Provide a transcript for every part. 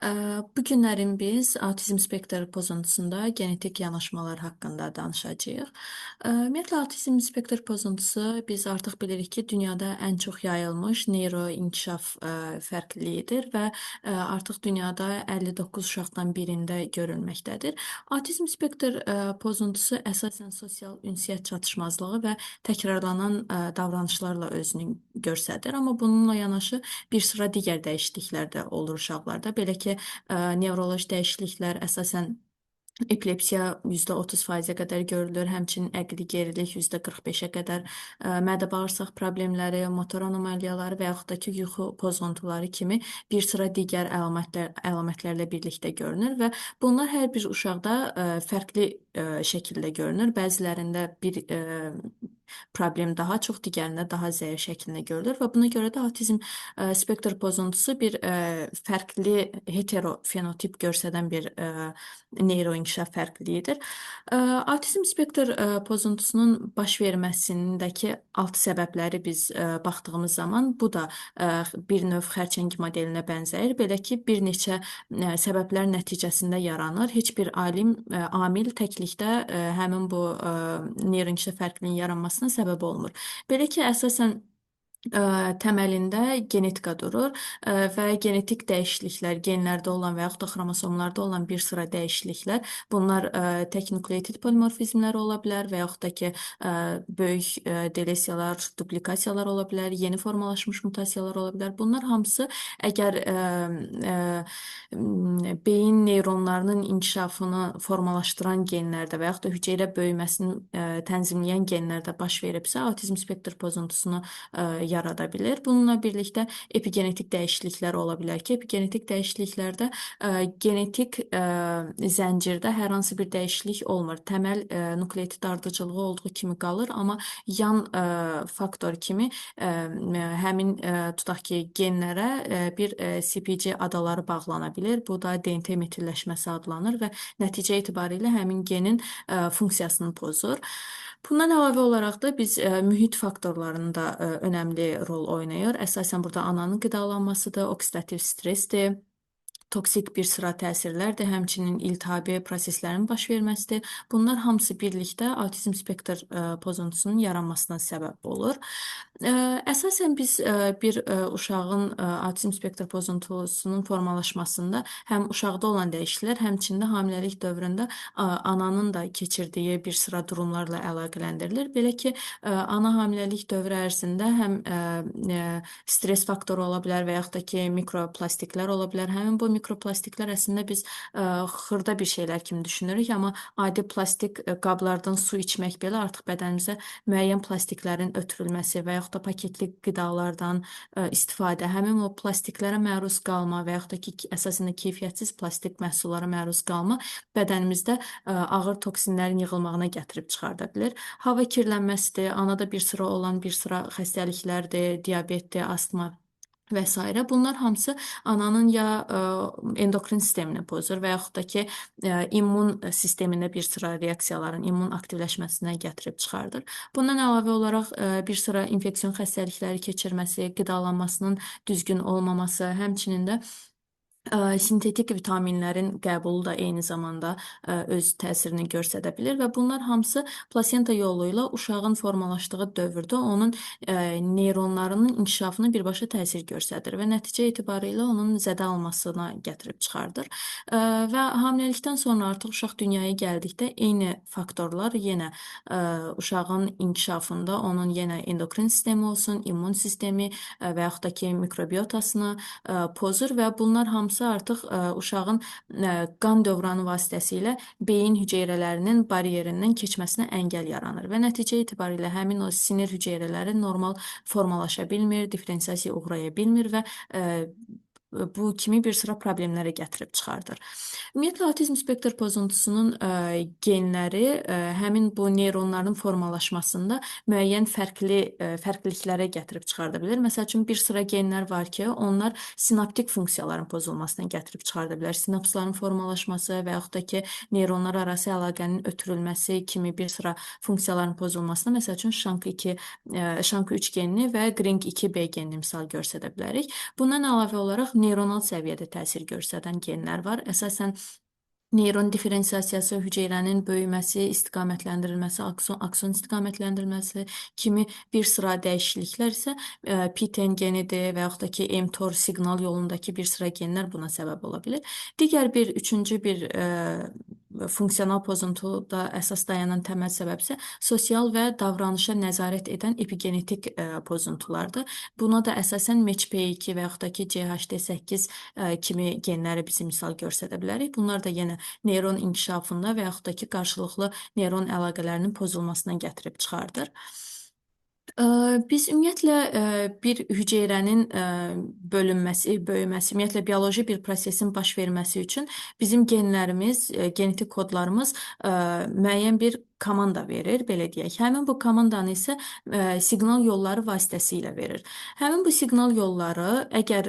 Bu günlərin biz autizm spektr pozuntusunda genetik yanaşmalar haqqında danışacağıq. Ümumiyyətlə, autizm spektr pozuntusu biz artıq bilirik ki, dünyada ən çox yayılmış neyroinkişaf fərqliliyidir və artıq dünyada 59 uşaqdan birində görülməkdədir. Autizm spektr pozuntusu əsasən sosial ünsiyyət çatışmazlığı və təkrarlanan davranışlarla özünü göstərir. Amma bununla yanaşı bir sıra digər dəyişikliklər də olur uşaqlarda. Belə ki, nevroloji dəyişikliklər əsasən epilepsiya %30%-ə qədər görülür, həmçinin əqli gerilik %45-ə qədər, mədə-bağırsaq problemləri, motor anomaliyaları və yaxud da ki, yuxu pozuntuları kimi bir sıra digər əlamətlərlə birlikdə görünür və bunlar hər bir uşaqda fərqli şəkildə görünür. Bəzilərində bir problem daha çox, digərində daha zəif şəklində görülür və buna görə də autizm spektr pozuntusu bir fərqli heterofenotip göstərən bir neyroinkişaf fərqliliyidir. Autizm spektr pozuntusunun baş verməsindəki alt səbəbləri biz baxdığımız zaman bu da bir növ xərçəng modelinə bənzəyir. Belə ki, bir neçə səbəblər nəticəsində yaranır. Heç bir amil təklikdə həmin bu neyroinkişaf fərqliliyinin yaranmasına səbəb olmur. Belə ki, əsasən təməlində genetika durur və genetik dəyişikliklər, genlərdə olan və yaxud da xromosomlarda olan bir sıra dəyişikliklər, bunlar tək nukleotid polimorfizmləri ola bilər və yaxud da ki, böyük delesiyalar, duplikasiyalar ola bilər, yeni formalaşmış mutasiyalar ola bilər. Bunlar hamısı əgər beyin neyronlarının inkişafını formalaşdıran genlərdə və yaxud da hüceyrə böyüməsini tənzimləyən genlərdə baş veribsə, autizm spektr pozuntusunu yarada bilər. Bununla birlikdə epigenetik dəyişikliklər ola bilər ki, epigenetik dəyişikliklərdə genetik zəncirdə hər hansı bir dəyişiklik olmur. Təməl nukleotid ardıcıllığı olduğu kimi qalır, amma yan faktor kimi həmin tutaq ki, genlərə bir CPG adaları bağlana bilir. Bu da DNT metilləşməsi adlanır və nəticə itibarilə həmin genin funksiyasını pozur. Bundan əlavə olaraq da biz mühit faktorlarının da önəmli rol oynayır. Əsasən burada ananın qidalanmasıdır, oksidativ stressdir, toksik bir sıra təsirlərdir, həmçinin iltihabi proseslərin baş verməsidir. Bunlar hamısı birlikdə autizm spektr pozuntusunun yaranmasına səbəb olur. Əsasən biz bir uşağın autizm spektr pozuntusunun formalaşmasında həm uşaqda olan dəyişikliklər, həmçinin də hamiləlik dövründə ananın da keçirdiyi bir sıra durumlarla əlaqələndirilir. Belə ki, ana hamiləlik dövrü ərzində həm stres faktoru ola bilər və yaxud da ki, mikroplastiklər ola bilər. Həmin bu mikroplastiklər əslində biz xırda bir şeylər kimi düşünürük, amma adi plastik qablardan su içmək belə artıq bədənimizə müəyyən plastiklərin ötürülməsi və yaxud da paketli qidalardan istifadə, həmin o plastiklərə məruz qalma və yaxud da ki, əsasən keyfiyyətsiz plastik məhsullara məruz qalma bədənimizdə ağır toksinlərin yığılmağına gətirib çıxarda bilər. Hava kirlənməsidir, anada bir sıra olan bir sıra xəstəliklərdir, diabetdir, astma və s. Bunlar hamısı ananın ya endokrin sistemini pozur və yaxud da ki, immun sistemində bir sıra reaksiyaların immun aktivləşməsinə gətirib çıxardır. Bundan əlavə olaraq bir sıra infeksion xəstəlikləri keçirməsi, qidalanmasının düzgün olmaması, həmçinin də sintetik vitaminlərin qəbulu da eyni zamanda öz təsirini göstərə bilər və bunlar hamısı plasenta yolu ilə uşağın formalaşdığı dövrdə onun neyronlarının inkişafına birbaşa təsir göstərir və nəticə itibarilə onun zədə almasına gətirib çıxardır. Və hamiləlikdən sonra artıq uşaq dünyaya gəldikdə eyni faktorlar yenə uşağın inkişafında onun yenə endokrin sistemi olsun, immun sistemi və yaxud da ki, mikrobiotasını pozur və bunlar hamısı artıq uşağın qan dövranı vasitəsilə beyin hüceyrələrinin bariyerindən keçməsinə əngəl yaranır və nəticə itibarilə həmin o sinir hüceyrələri normal formalaşa bilmir, diferensiasiyaya uğraya bilmir və bu kimi bir sıra problemlərə gətirib çıxardır. Ümumiyyətlə, autizm spektr pozuntusunun genləri həmin bu neyronların formalaşmasında müəyyən fərqliliklərə gətirib çıxarda bilər. Məsəl üçün, bir sıra genlər var ki, onlar sinaptik funksiyaların pozulmasına gətirib çıxarda bilər. Sinapsların formalaşması və yaxud da ki, neyronlar arası əlaqənin ötürülməsi kimi bir sıra funksiyaların pozulmasına, məsəl üçün, SHANK2, SHANK3 genini və GRING2B genini misal göstərə bilərik. Bundan əlavə olaraq neyronal səviyyədə təsir göstərən genlər var. Əsasən neyron diferensiasiyası, hüceyrənin böyüməsi, istiqamətləndirilməsi, akson istiqamətləndirilməsi kimi bir sıra dəyişikliklər isə PTEN genidir və yaxud da ki, mTOR siqnal yolundakı bir sıra genlər buna səbəb ola bilir. Digər bir, üçüncü bir funksional pozuntuda əsas dayanan təməl səbəb isə sosial və davranışa nəzarət edən epigenetik pozuntulardır. Buna da əsasən MECP2 və yaxud da ki, CHD8 kimi genləri bizim misal göstərə bilərik. Bunlar da yenə neyron inkişafında və yaxud da ki, qarşılıqlı neyron əlaqələrinin pozulmasına gətirib çıxardır. Biz ümumiyyətlə bir hüceyrənin bölünməsi, böyüməsi, ümumiyyətlə bioloji bir prosesin baş verməsi üçün bizim genlərimiz, genetik kodlarımız müəyyən bir komanda verir, belə deyək. Həmin bu komandanı isə siqnal yolları vasitəsilə verir. Həmin bu siqnal yolları əgər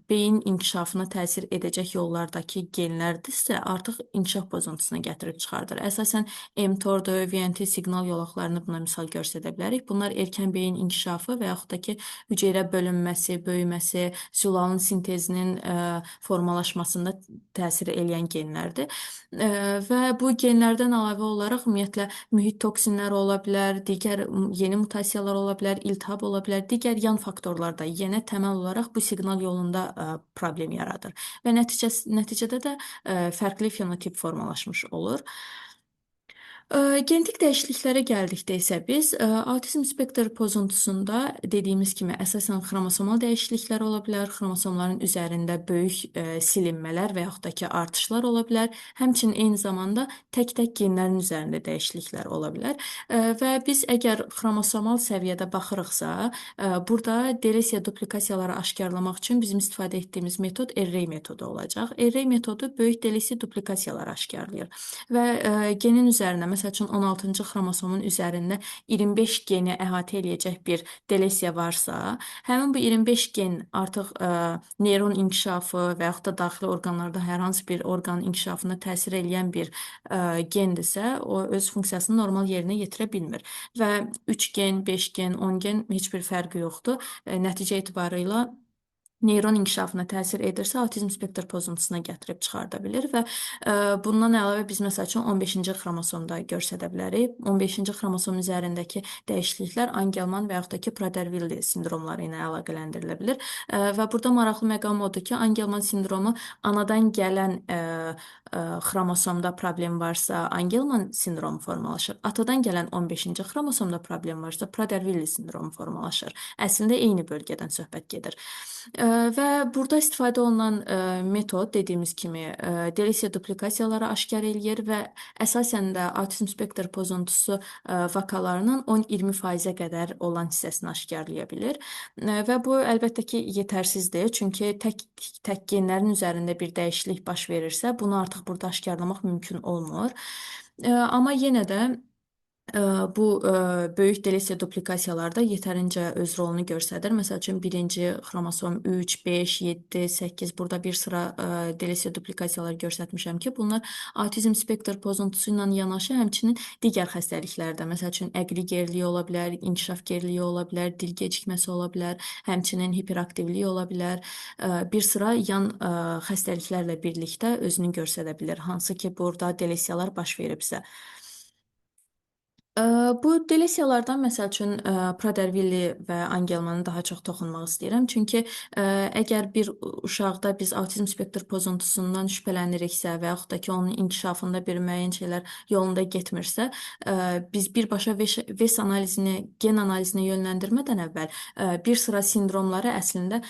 beyin inkişafına təsir edəcək yollardakı genlərdirsə, artıq inkişaf pozuntusuna gətirib çıxardır. Əsasən mTOR-dur, VNT siqnal yolaqlarını buna misal göstərə bilərik. Bunlar erkən beyin inkişafı və yaxud da ki, hüceyrə bölünməsi, böyüməsi, sülalın sintezinin formalaşmasında təsir eləyən genlərdir. Və bu genlərdən əlavə olaraq ümumiyyətlə mühit toksinləri ola bilər, digər yeni mutasiyalar ola bilər, iltihab ola bilər, digər yan faktorlar da yenə təməl olaraq bu siqnal yolunda problem yaradır. Və nəticədə də fərqli fenotip formalaşmış olur. Genetik dəyişikliklərə gəldikdə isə biz autizm spektr pozuntusunda dediyimiz kimi əsasən xromosomal dəyişikliklər ola bilər, xromosomların üzərində böyük silinmələr və yaxud da ki artışlar ola bilər. Həmçinin eyni zamanda tək-tək genlərin üzərində dəyişikliklər ola bilər. Və biz əgər xromosomal səviyyədə baxırıqsa, burada delesiya duplikasiyaları aşkarlamaq üçün bizim istifadə etdiyimiz metod array metodu olacaq. Array metodu böyük delesiya duplikasiyaları aşkarlayır və genin üzərinə, məsəl üçün 16-cı xromosomun üzərində 25 geni əhatə eləyəcək bir delesiya varsa, həmin bu 25 gen artıq neyron inkişafı və yaxud da daxili orqanlarda hər hansı bir orqanın inkişafına təsir eləyən bir gendirsə, o öz funksiyasını normal yerinə yetirə bilmir. Və 3 gen, 5 gen, 10 gen heç bir fərqi yoxdur. Nəticə etibarıyla neyron inkişafına təsir edirsə, autizm spektr pozuntusuna gətirib çıxarda bilir və bundan əlavə biz məsəl üçün 15-ci xromosomda göstərə bilərik. 15-ci xromosom üzərindəki dəyişikliklər Angelman və yaxud da ki, Prader-Willi sindromları ilə əlaqələndirilə bilir. Və burada maraqlı məqam odur ki, Angelman sindromu anadan gələn xromosomda problem varsa, Angelman sindromu formalaşır. Atadan gələn 15-ci xromosomda problem varsa, Prader-Willi sindromu formalaşır. Əslində eyni bölgədən söhbət gedir. Və burada istifadə olunan metod dediyimiz kimi delesiya duplikasiyaları aşkar eləyir və əsasən də autizm spektr pozuntusu vakalarının 10-20%-ə qədər olan hissəsini aşkarlaya bilir. Və bu əlbəttə ki yetərsizdir, çünki tək genlərin üzərində bir dəyişiklik baş verirsə, bunu artıq burada aşkarlamaq mümkün olmur. Amma yenə də bu böyük delesiya duplikasiyalarda yetərincə öz rolunu göstərir. Məsəl üçün, birinci xromosom 3, 5, 7, 8 burada bir sıra delesiya duplikasiyalar göstərmişəm ki, bunlar autizm spektr pozuntusu ilə yanaşı həmçinin digər xəstəliklərdə, məsəl üçün, əqli geriliyi ola bilər, inkişaf geriliyi ola bilər, dil gecikməsi ola bilər, həmçinin hiperaktivlik ola bilər. Bir sıra yan xəstəliklərlə birlikdə özünü göstərə bilər, hansı ki, burada delesiyalar baş veribsə. Bu delesiyalardan məsəl üçün Prader-Willi və Angelmanı daha çox toxunmaq istəyirəm. Çünki əgər bir uşaqda biz autizm spektr pozuntusundan şübhələniriksə və yaxud da ki, onun inkişafında bir müəyyən şeylər yolunda getmirsə, biz birbaşa VES analizini, gen analizinə yönləndirmədən əvvəl bir sıra sindromları əslində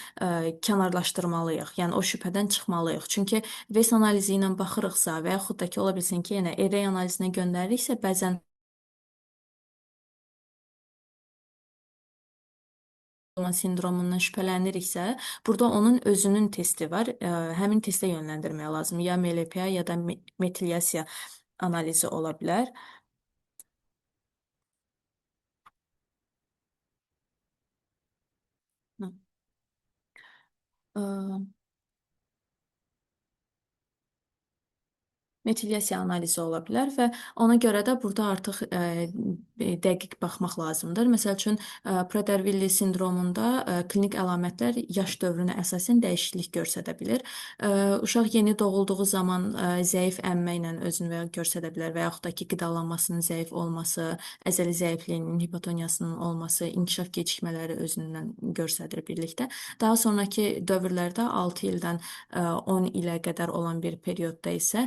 kənarlaşdırmalıyıq. Yəni o şübhədən çıxmalıyıq. Çünki VES analizi ilə baxırıqsa və yaxud da ki, ola bilsin ki, yenə array analizinə göndəririksə, bəzən sindromundan şübhələniriksə, burada onun özünün testi var. Həmin testə yönləndirmək lazım. Ya MLPA ya da metilyasiya analizi ola bilər. metilyasiya analizi ola bilər və ona görə də burada artıq dəqiq baxmaq lazımdır. Məsəl üçün, Prader-Willi sindromunda klinik əlamətlər yaş dövrünə əsasən dəyişiklik göstərə bilər. Uşaq yeni doğulduğu zaman zəif əmmə ilə özünü göstərə bilər və yaxud da ki, qidalanmasının zəif olması, əzəli zəifliyinin, hipotoniyasının olması, inkişaf gecikmələri özündən göstərir birlikdə. Daha sonraki dövrlərdə 6 ildən 10 ilə qədər olan bir periodda isə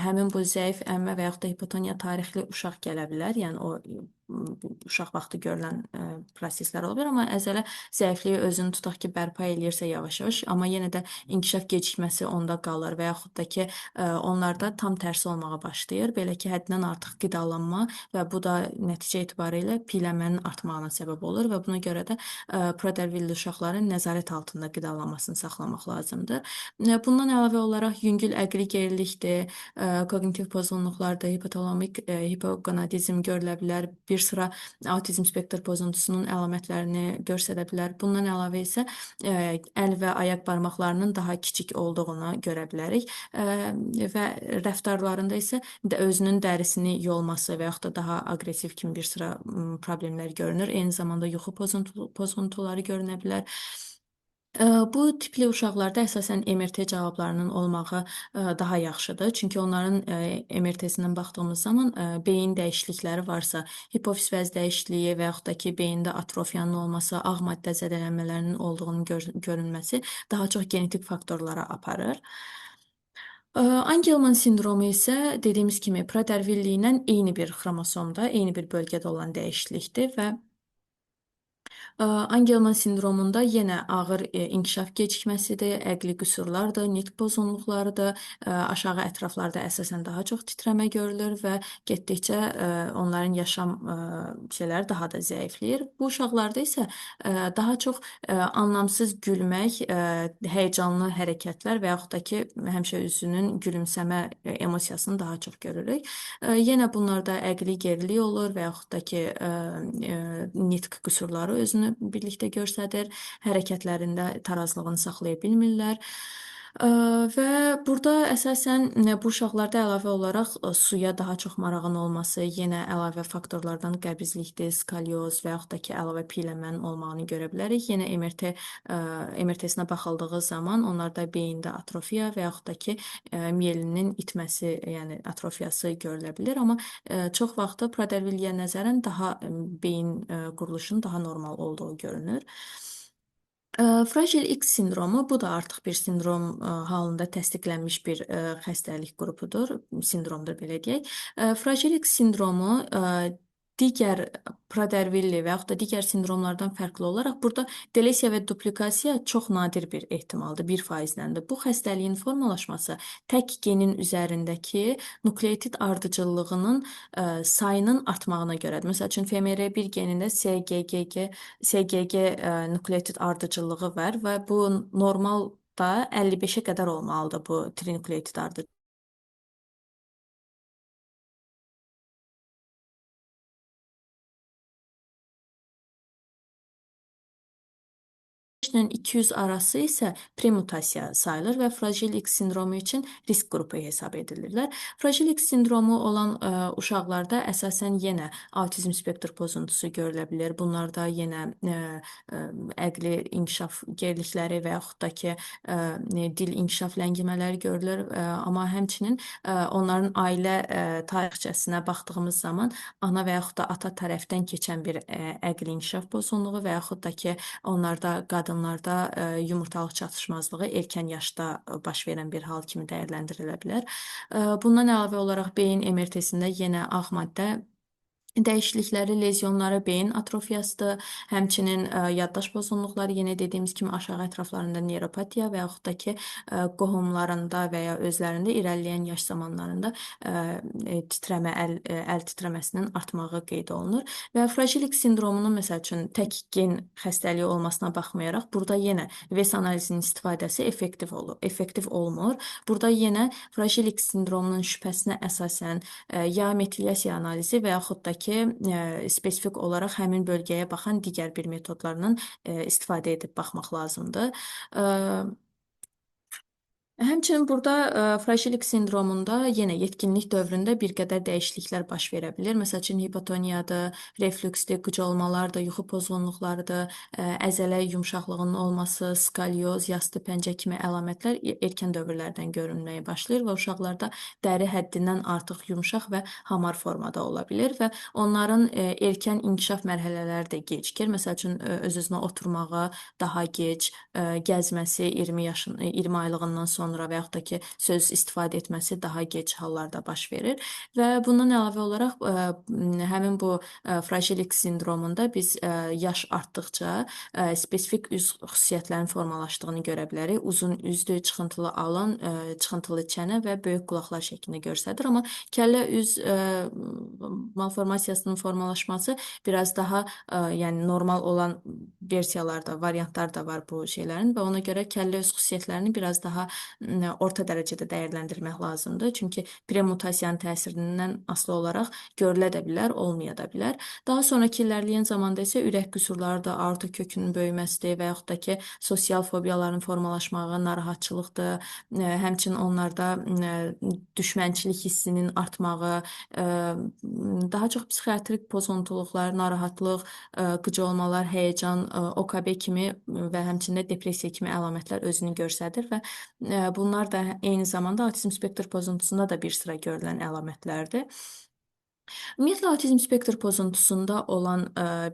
həmin bu zəif əmmə və yaxud da hipotoniya tarixli uşaq gələ bilər. Yəni o uşaq vaxtı görülən proseslər ola bilər, amma əzələ zəifliyi özünü tutaq ki, bərpa eləyirsə yavaş-yavaş, amma yenə də inkişaf gecikməsi onda qalır və yaxud da ki, onlarda tam tərsi olmağa başlayır. Belə ki, həddindən artıq qidalanma və bu da nəticə etibarilə piyələnmənin artmağına səbəb olur və buna görə də Prader-Willi uşaqların nəzarət altında qidalanmasını saxlamaq lazımdır. Bundan əlavə olaraq yüngül əqli gerilikdir, koqnitiv pozğunluqlardır, hipotalamik hipoqonadizm görülə bilər, bir sıra autizm spektr pozuntusunun əlamətlərini göstərə bilər. Bundan əlavə isə əl və ayaq barmaqlarının daha kiçik olduğunu görə bilərik. Və rəftarlarında isə özünün dərisini yolması və yaxud da daha aqressiv kimi bir sıra problemlər görünür. Eyni zamanda yuxu pozuntuları görünə bilər. Bu tipli uşaqlarda əsasən MRT cavablarının olmağı daha yaxşıdır. Çünki onların MRT-sindən baxdığımız zaman beyin dəyişiklikləri varsa, hipofiz vəz dəyişikliyi və yaxud da ki, beyində atrofiyanın olması, ağ maddə zədələnmələrinin olduğunun görünməsi daha çox genetik faktorlara aparır. Angelman sindromu isə dediyimiz kimi Prader-Willi ilə eyni bir xromosomda, eyni bir bölgədə olan dəyişiklikdir və Angelman sindromunda yenə ağır inkişaf gecikməsidir, əqli qüsurlardır, nitq pozğunluqlarıdır, aşağı ətraflarda əsasən daha çox titrəmə görülür və getdikcə onların yaşam şeyləri daha da zəifləyir. Bu uşaqlarda isə daha çox anlamsız gülmək, həyəcanlı hərəkətlər və yaxud da ki, həmişə üzünün gülümsəmə emosiyasını daha çox görürük. Yenə bunlarda əqli gerilik olur və yaxud da ki, nitq qüsurları özünü birlikdə göstərir, hərəkətlərində tarazlığını saxlaya bilmirlər. Və burada əsasən bu uşaqlarda əlavə olaraq suya daha çox marağın olması, yenə əlavə faktorlardan qəbizlikdir, skalyoz və yaxud da ki, əlavə piyələnmənin olmağını görə bilərik. Yenə MRT-sinə baxıldığı zaman onlarda beyində atrofiya və yaxud da ki, miyelinin itməsi, yəni atrofiyası görülə bilər. Amma çox vaxtı Prader-Williyə nəzərən daha beyin quruluşunun daha normal olduğu görünür. Fragile X sindromu, bu da artıq bir sindrom halında təsdiqlənmiş bir xəstəlik qrupudur, sindromdur belə deyək. Fragile X sindromu digər Prader-Willi və yaxud da digər sindromlardan fərqli olaraq burada delesiya və duplikasiya çox nadir bir ehtimaldır, 1%ləndir. Bu xəstəliyin formalaşması tək genin üzərindəki nukleotid ardıcıllığının sayının artmağına görədir. Məsəl üçün, FMR1 genində SGG nukleotid ardıcıllığı var və bu normalda 55-ə qədər olmalıdır bu trinukleotid ardıcıllığı. ilə 200 arası isə premutasiya sayılır və Fragile X sindromu üçün risk qrupu hesab edilirlər. Fragile X sindromu olan uşaqlarda əsasən yenə autizm spektr pozuntusu görülə bilər. Bunlarda yenə əqli inkişaf gerilikləri və yaxud da ki, dil inkişaf ləngimələri görülür. Amma həmçinin onların ailə tarixçəsinə baxdığımız zaman ana və yaxud da ata tərəfdən keçən bir əqli inkişaf pozğunluğu və yaxud da ki, onlarda qadınlarda yumurtalıq çatışmazlığı erkən yaşda baş verən bir hal kimi dəyərləndirilə bilər. Bundan əlavə olaraq beyin MRT-sində yenə ağ maddə dəyişiklikləri, lezyonları, beyin atrofiyasıdır, həmçinin yaddaş pozğunluqları, yenə dediyimiz kimi aşağı ətraflarında neyropatiya və yaxud da ki, qohumlarında və ya özlərində irəliləyən yaş zamanlarında titrəmə, əl titrəməsinin artmağı qeyd olunur. Və Fragile X sindromunun, məsəl üçün, tək gen xəstəliyi olmasına baxmayaraq, burada yenə VES analizinin istifadəsi effektiv olur, effektiv olmur. Burada yenə Fragile X sindromunun şübhəsinə əsasən ya metilyasiya analizi və yaxud da ki, spesifik olaraq həmin bölgəyə baxan digər bir metodlarla istifadə edib baxmaq lazımdır. Həmçinin burada Fragile X sindromunda yenə yetkinlik dövründə bir qədər dəyişikliklər baş verə bilər. Məsəl üçün hipotoniyadır, reflüksdir, qıcolmalardır, yuxu pozğunluqlarıdır, əzələ yumşaqlığının olması, skalyoz, yastı pəncə kimi əlamətlər erkən dövrlərdən görünməyə başlayır və uşaqlarda dəri həddindən artıq yumşaq və hamar formada ola bilər və onların erkən inkişaf mərhələləri də gecikir. Məsəl üçün öz-özünə oturmağı daha gec, gəzməsi 20 yaşın 20 aylığından sonra və yaxud da ki, söz istifadə etməsi daha gec hallarda baş verir və bundan əlavə olaraq həmin bu Fragile X sindromunda biz yaş artdıqca spesifik üz xüsusiyyətlərinin formalaşdığını görə bilərik. Uzun üzdür, çıxıntılı alın, çıxıntılı çənə və böyük qulaqlar şəklində göstərir. Amma kəllə üz malformasiyasının formalaşması biraz daha yəni normal olan versiyalarda, variantlar da var bu şeylərin və ona görə kəllə üz xüsusiyyətlərini biraz daha orta dərəcədə dəyərləndirmək lazımdır. Çünki premutasiyanın təsirindən asılı olaraq görülə də bilər, olmaya da bilər. Daha sonraki irəliləyən zamanda isə ürək qüsurları da, aorta kökünün böyüməsidir və yaxud da ki, sosial fobiyaların formalaşmağı, narahatçılıqdır, həmçinin onlarda düşmənçilik hissinin artmağı, daha çox psixiatrik pozuntuluqlar, narahatlıq, qıcolmalar, həyəcan, OKB kimi və həmçinin də depressiya kimi əlamətlər özünü göstərir və bunlar da eyni zamanda autizm spektr pozuntusunda da bir sıra görülən əlamətlərdir. Ümumiyyətlə, autizm spektr pozuntusunda olan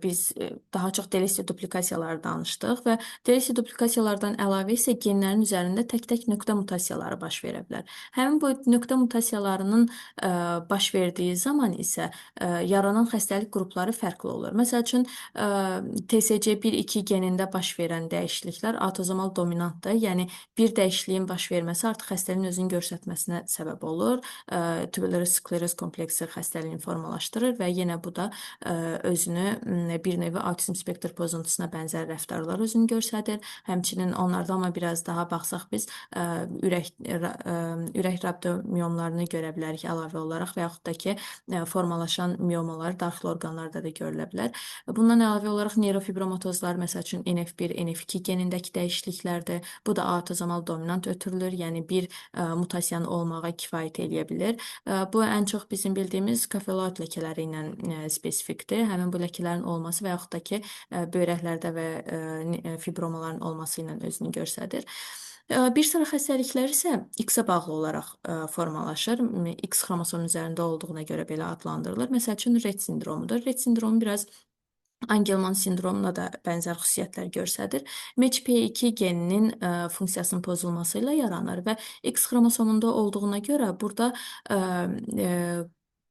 biz daha çox delesiya duplikasiyaları danışdıq və delesiya duplikasiyalardan əlavə isə genlərin üzərində tək-tək nöqtə mutasiyaları baş verə bilər. Həmin bu nöqtə mutasiyalarının baş verdiyi zaman isə yaranan xəstəlik qrupları fərqli olur. Məsəl üçün, TSC1-2 genində baş verən dəyişikliklər autozomal dominantdır. Yəni, bir dəyişikliyin baş verməsi artıq xəstəliyin özünü göstərməsinə səbəb olur. Tuberkuloz kompleksi xəstəliyini formalaşdırır və yenə bu da özünü bir növ autizm spektr pozuntusuna bənzər rəftarlar özünü göstərir. Həmçinin onlarda amma biraz daha baxsaq biz ürək rabdomiyomlarını görə bilərik əlavə olaraq və yaxud da ki, formalaşan miyomalar daxili orqanlarda da görülə bilər. Bundan əlavə olaraq neyrofibromatozlar, məsəl üçün NF1, NF2 genindəki dəyişikliklərdir. Bu da autozomal dominant ötürülür, yəni bir mutasiyanın olmağa kifayət eləyə bilir. Bu ən çox bizim bildiyimiz kafeloid ləkələri ilə spesifikdir. Həmin bu ləkələrin olması və yaxud da ki, böyrəklərdə və fibromaların olması ilə özünü göstərir. Bir sıra xəstəliklər isə X-ə bağlı olaraq formalaşır. X xromosom üzərində olduğuna görə belə adlandırılır. Məsəl üçün, Rett sindromudur. Rett sindromu biraz Angelman sindromuna da bənzər xüsusiyyətlər göstərir. MECP2 geninin funksiyasının pozulması ilə yaranır və X xromosomunda olduğuna görə burada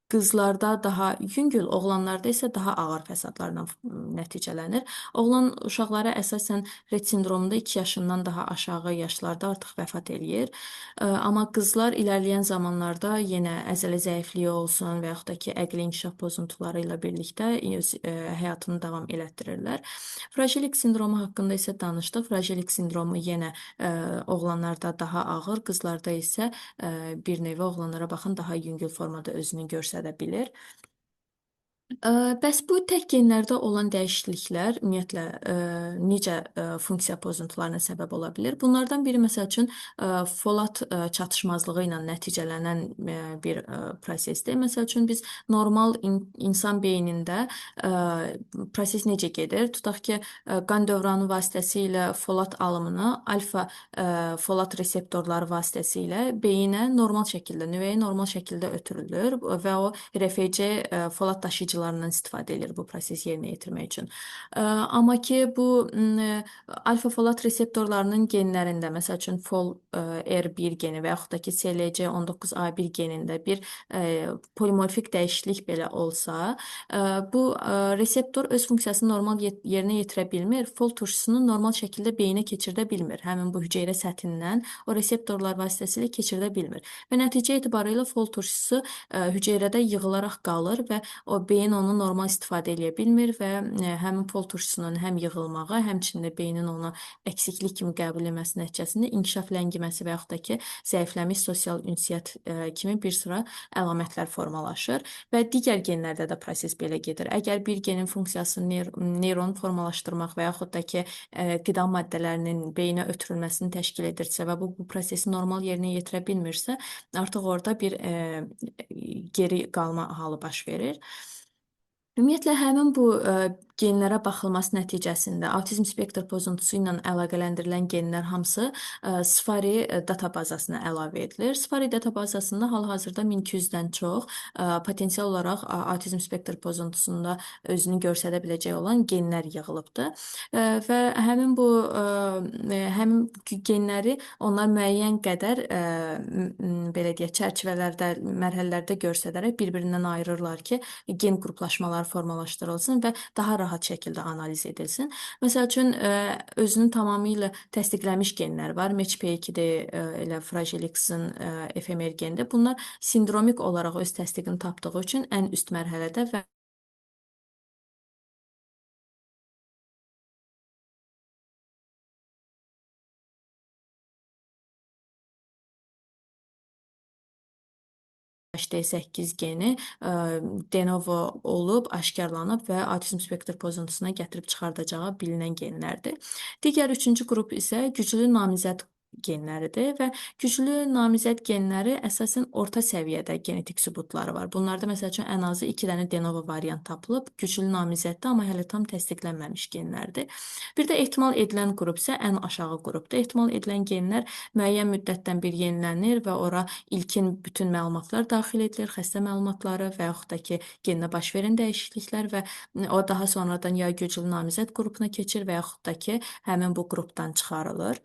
qızlarda daha yüngül, oğlanlarda isə daha ağır fəsadlarla nəticələnir. Oğlan uşaqları əsasən Rett sindromunda 2 yaşından daha aşağı yaşlarda artıq vəfat eləyir. Amma qızlar irəliləyən zamanlarda yenə əzələ zəifliyi olsun və yaxud da ki, əqli inkişaf pozuntuları ilə birlikdə öz həyatını davam elətdirirlər. Fragile X sindromu haqqında isə danışdıq. Fragile X sindromu yenə oğlanlarda daha ağır, qızlarda isə bir növ oğlanlara baxın daha yüngül formada özünü göstərə bilir. Bəs bu tək genlərdə olan dəyişikliklər ümumiyyətlə necə funksiya pozuntularına səbəb ola bilər? Bunlardan biri məsəl üçün folat çatışmazlığı ilə nəticələnən bir prosesdir. Məsəl üçün biz normal insan beynində proses necə gedir? Tutaq ki, qan dövranı vasitəsilə folat alımını alfa folat reseptorları vasitəsilə beyinə normal şəkildə, nüvəyə normal şəkildə ötürülür və o RFC folat daşıyıcılarından istifadə edir bu proses yerinə yetirmək üçün. Amma ki, bu alfa folat reseptorlarının genlərində, məsəl üçün FOLR1 geni və yaxud da ki, CLC19A1 genində bir polimorfik dəyişiklik belə olsa, bu reseptor öz funksiyasını normal yerinə yetirə bilmir, fol turşusunu normal şəkildə beyinə keçirdə bilmir. Həmin bu hüceyrə səthindən o reseptorlar vasitəsilə keçirdə bilmir. Və nəticə etibarı ilə fol turşusu hüceyrədə yığılaraq qalır və o beyin Beyin onu normal istifadə eləyə bilmir və həmin fol turşusunun həm yığılmağı, həmçinin də beynin onu əksiklik kimi qəbul etməsi nəticəsində inkişaf ləngiməsi və yaxud da ki, zəifləmiş sosial ünsiyyət kimi bir sıra əlamətlər formalaşır və digər genlərdə də proses belə gedir. Əgər bir genin funksiyası neyron formalaşdırmaq və yaxud da ki, qida maddələrinin beyinə ötürülməsini təşkil edirsə və bu prosesi normal yerinə yetirə bilmirsə, artıq orada bir geri qalma halı baş verir. Ümumiyyətlə, həmin bu genlərə baxılması nəticəsində autizm spektr pozuntusu ilə əlaqələndirilən genlər hamısı SFARI databazasına əlavə edilir. SFARI databazasında hal-hazırda 1200-dən çox potensial olaraq autizm spektr pozuntusunda özünü göstərə biləcək olan genlər yığılıbdır. Və həmin bu həmin genləri onlar müəyyən qədər belə deyək, çərçivələrdə, mərhələlərdə göstərərək bir-birindən ayırırlar ki, gen qruplaşmaları formalaşdırılsın və daha rahat şəkildə analiz edilsin. Məsəl üçün, özünü tamamilə təsdiqlənmiş genlər var. MECP2-də, elə Fragile X-in FMR genində. Bunlar sindromik olaraq öz təsdiqini tapdığı üçün ən üst mərhələdə və HT8 geni de novo olub, aşkarlanıb və autizm spektr pozuntusuna gətirib çıxardacağı bilinən genlərdir. Digər üçüncü qrup isə güclü namizəd genləridir və güclü namizəd genləri əsasən orta səviyyədə genetik sübutları var. Bunlarda məsəl üçün ən azı 2 dənə de novo variant tapılıb, güclü namizəddir, amma hələ tam təsdiqlənməmiş genlərdir. Bir də ehtimal edilən qrup isə ən aşağı qrupdur. Ehtimal edilən genlər müəyyən müddətdən bir yenilənir və ora ilkin bütün məlumatlar daxil edilir, xəstə məlumatları və yaxud da ki, geninə baş verən dəyişikliklər və o daha sonradan ya güclü namizəd qrupuna keçir və yaxud da ki, həmin bu qrupdan çıxarılır.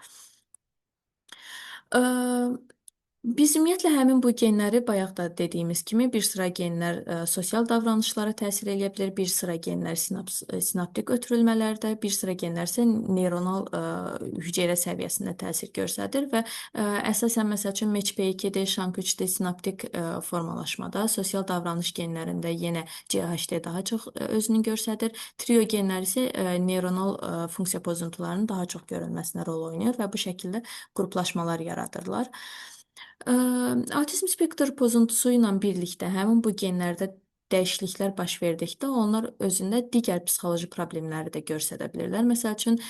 Biz ümumiyyətlə həmin bu genləri bayaq da dediyimiz kimi bir sıra genlər sosial davranışlara təsir eləyə bilər, bir sıra genlər sinaptik ötürülmələrdə, bir sıra genlər isə neyronal hüceyrə səviyyəsində təsir göstərir və əsasən məsəl üçün MECP2-də, SHANK3-də sinaptik formalaşmada, sosial davranış genlərində yenə CHD daha çox özünü göstərir. Trio genləri isə neyronal funksiya pozuntularının daha çox görünməsinə rol oynayır və bu şəkildə qruplaşmalar yaradırlar. Autizm spektr pozuntusu ilə birlikdə həmin bu genlərdə dəyişikliklər baş verdikdə onlar özündə digər psixoloji problemləri də göstərə bilirlər. Məsəl üçün,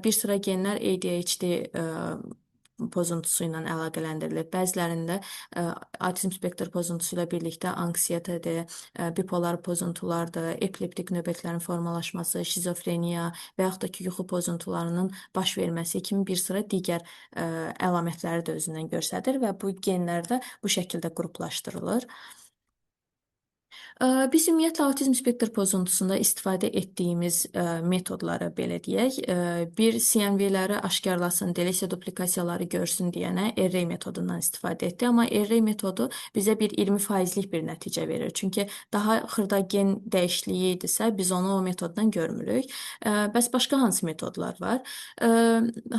bir sıra genlər ADHD pozuntusu ilə əlaqələndirilir. Bəzilərində autizm spektr pozuntusu ilə birlikdə anksiyetədir, bipolar pozuntulardır, epileptik növbətlərin formalaşması, şizofreniya və yaxud da ki, yuxu pozuntularının baş verməsi kimi bir sıra digər əlamətləri də özündən göstərir və bu genlər də bu şəkildə qruplaşdırılır. Biz ümumiyyətlə autizm spektr pozuntusunda istifadə etdiyimiz metodları belə deyək, bir CNV-ləri aşkarlasın, delesiya duplikasiyaları görsün deyənə array metodundan istifadə etdik. Amma array metodu bizə bir 20%lik bir nəticə verir. Çünki daha xırda gen dəyişikliyi idisə, biz onu o metoddan görmürük. Bəs başqa hansı metodlar var?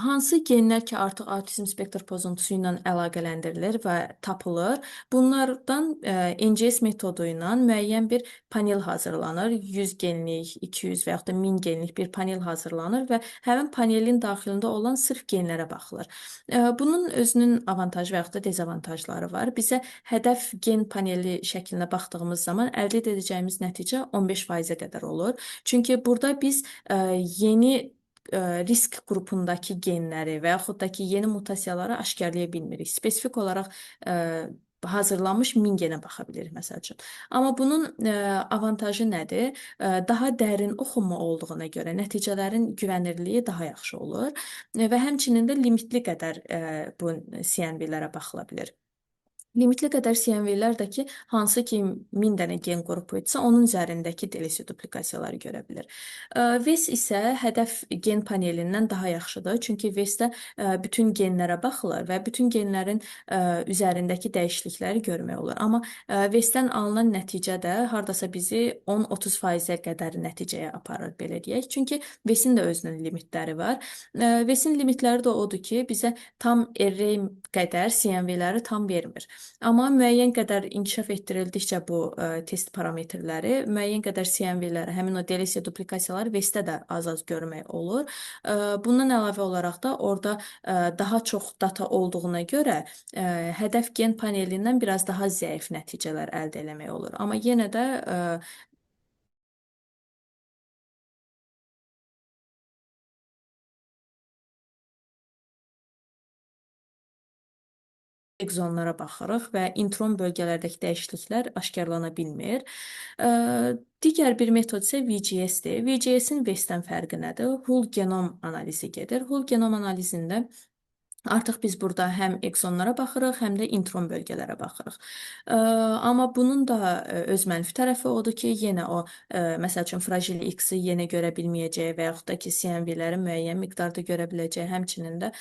Hansı genlər ki, artıq autizm spektr pozuntusu ilə əlaqələndirilir və tapılır, bunlardan NGS metodu ilə müəyyən bir panel hazırlanır. 100 genlik, 200 və yaxud da 1000 genlik bir panel hazırlanır və həmin panelin daxilində olan sırf genlərə baxılır. Bunun özünün avantajı və yaxud da dezavantajları var. Bizə hədəf gen paneli şəklinə baxdığımız zaman əldə edəcəyimiz nəticə 15%-ə qədər olur. Çünki burada biz yeni risk qrupundakı genləri və yaxud da ki, yeni mutasiyaları aşkarlaya bilmirik. Spesifik olaraq hazırlanmış 1000 genə baxa bilirik, məsəl üçün. Amma bunun avantajı nədir? Daha dərin oxunma olduğuna görə nəticələrin güvənirliyi daha yaxşı olur və həmçinin də limitli qədər bu CNV-lərə baxıla bilir. Limitli qədər CNV-lər də ki, hansı ki 1000 dənə gen qrupu idisə, onun üzərindəki delesiya duplikasiyaları görə bilir. VES isə hədəf gen panelindən daha yaxşıdır. Çünki VES-də bütün genlərə baxılır və bütün genlərin üzərindəki dəyişiklikləri görmək olur. Amma VES-dən alınan nəticə də hardasa bizi 10-30%-ə qədər nəticəyə aparır, belə deyək. Çünki VES-in də özünün limitləri var. VES-in limitləri də odur ki, bizə tam array qədər CNV-ləri tam vermir. Amma müəyyən qədər inkişaf etdirildikcə bu test parametrləri, müəyyən qədər CNV-ləri, həmin o delesiya duplikasiyaları VES-də də az-az görmək olur. Bundan əlavə olaraq da orada daha çox data olduğuna görə hədəf gen panelindən biraz daha zəif nəticələr əldə eləmək olur. Amma yenə də egzonlara baxırıq və intron bölgələrdəki dəyişikliklər aşkarlana bilmir. Digər bir metod isə VGS-dir. VGS-in VES-dən fərqi nədir? Whole genom analizi gedir. Whole genom analizində artıq biz burada həm egzonlara baxırıq, həm də intron bölgələrə baxırıq. Amma bunun da öz mənfi tərəfi odur ki, yenə o, məsəl üçün, Fragile X-i yenə görə bilməyəcək və yaxud da ki, CNV-ləri müəyyən miqdarda görə biləcək. Həmçinin də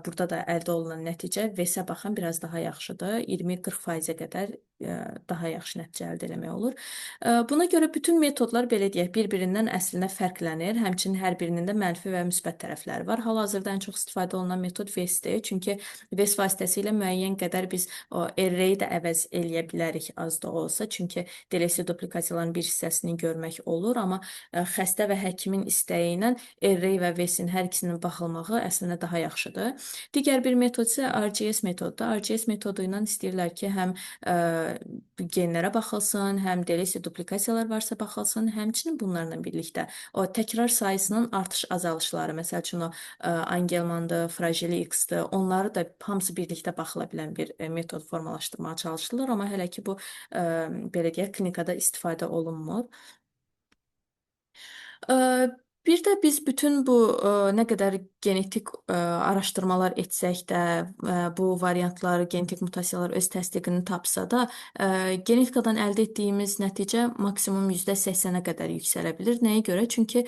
burada da əldə olunan nəticə VES-ə baxan biraz daha yaxşıdır. 20-40%-ə qədər daha yaxşı nəticə əldə eləmək olur. Buna görə bütün metodlar, belə deyək, bir-birindən əslində fərqlənir. Həmçinin hər birinin də mənfi və müsbət tərəfləri var. Hal-hazırda ən çox istifadə olunan metod VES-dir. Çünki VES vasitəsilə müəyyən qədər biz o array-i də əvəz eləyə bilərik az da olsa. Çünki delesiya duplikasiyaların bir hissəsini görmək olur, amma xəstə və həkimin istəyi ilə array və VES-in hər ikisinin baxılmağı əslində daha yaxşıdır. Digər bir metod isə RGS metodudur. RGS metodu ilə istəyirlər ki, həm genlərə baxılsın, həm delesiya duplikasiyalar varsa baxılsın, həmçinin bunlarla birlikdə o təkrar sayısının artış azalışları, məsəl üçün o Angelmandır, Fragile X-dir, onları da hamısı birlikdə baxıla bilən bir metod formalaşdırmağa çalışırlar, amma hələ ki bu belə deyək, klinikada istifadə olunmur. Bir də biz bütün bu nə qədər genetik araşdırmalar etsək də, bu variantlar, genetik mutasiyalar öz təsdiqini tapsa da, genetikadan əldə etdiyimiz nəticə maksimum %80-ə qədər yüksələ bilir. Nəyə görə? Çünki